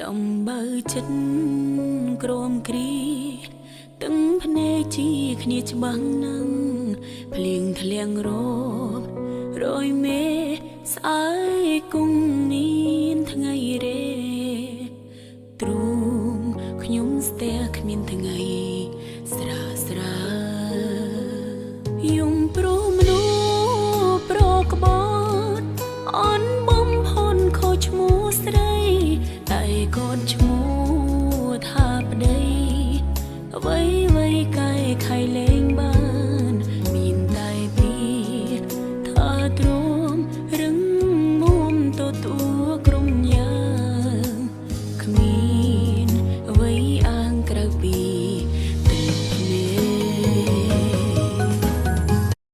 ដំបើចិត្តក្រមគ្រី ទាំងភ្នែកជាគ្នាច្បាស់ណាស់ភ្លៀងធ្លៀងរាប់រយមេស្អែកគង់មានថ្ងៃរេទ្រូងខ្ញុំស្ទះគ្មានថ្ងៃស្រាស្រាយំប្រ